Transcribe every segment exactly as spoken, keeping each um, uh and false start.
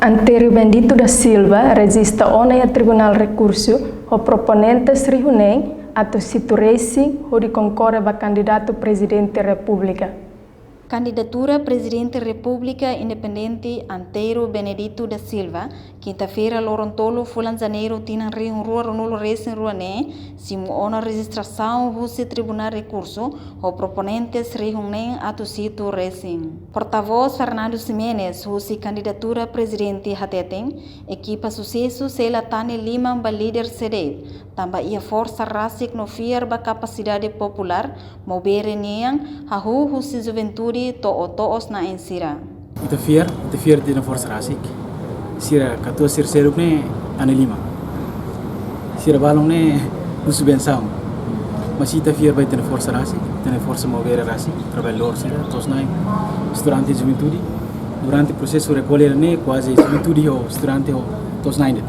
Anteiro Benedito da Silva rejista ona iha Tribunál Rekursu ho proponentes rihun neen atus hitu resin hodi konkorre ba kandidatu Prezidente Repúblika. Kandidatura Prezidente Repúblika independente Anteiro Benedito da Silva, kinta-feira, loron tolu fulan Janeiru tinan rihun rua ruanulu resin rua ne'e, simu ona rejistrasaun husi Tribunál Rekursu ho proponentes rihun neen atus hitu resin. Portavós Fernando Ximenes husi kandidatura prezidente hateten, ekipa susesu sei la tane liman ba líder C D, tanba iha forsa rasik no fiar ba kapasidade populár, maubere nian hahú husi juventude to'o to'os-na'in sira. Ita fiar, ita fiar ita-nia forsa rasik. Sira katuas sira seluk ne'e tane liman. Sira balun ne'e husu bensaun. Mas ita fiar ba ita-nia forsa rasik, ita-nia forsa maubere rasik, trabalhadór sira, to'os-na'in, estudante, juventude. Durante prosesu rekolla ne'e kuaze juventude ho estudante ho to'os-na'in de'it.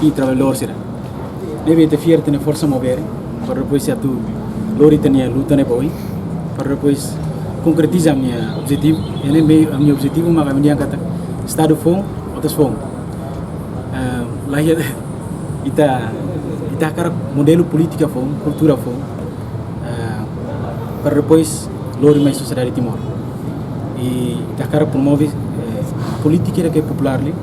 I trabalhadór sira. Ne'ebé ita fiar ita-nia forsa maubere, para depois atu lori ita-nia luta ne'e ba oin, para depois konkretiza ami-nia objetivu. Ne'ebé ami-nia objetivu mak ami dehan katak Estadu foun, otas foun. Eh, la iha ita, ita hakarak modelu polítika foun, kultura foun, eh, para depois lori mai sosiedade Timor. I ita hakarak promove, eh, polítika ida ke populár liu,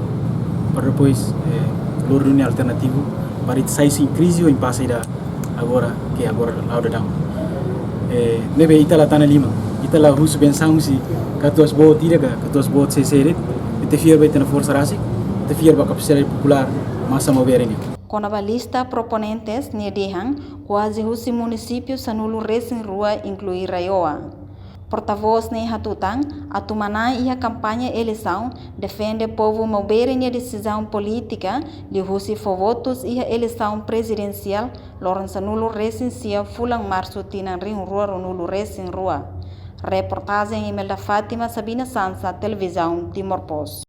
para depois, eh, lori duni alternativu, para ita sai husi krize ou impase ida agora, ke agora la'o daudaun. Eh, ne'ebé ita la tane liman, ita la husu bensaun husi katuas boot ida ka katuas boot sé-sé de'it, ita fiar ba ita-nia forsa rasik, ita fiar ba kapasidade populár, masa maubere nian. Kona-ba lista proponentes, nia dehan kuaze husi munisípiu sanulu resin rua, inklui RAEOA. Portavós ne'e hatutan, atu manán iha kampaña eleisaun, defende povu maubere nia desizaun polítika, liuhusi fó votus iha eleisaun prezidensiál, loron sanulu resin sia fulan Marsu tinan rihun rua ruanulu resin rua. Reportajen Imelda Fátima, Sabina Sansa, Televizaun Timor Post.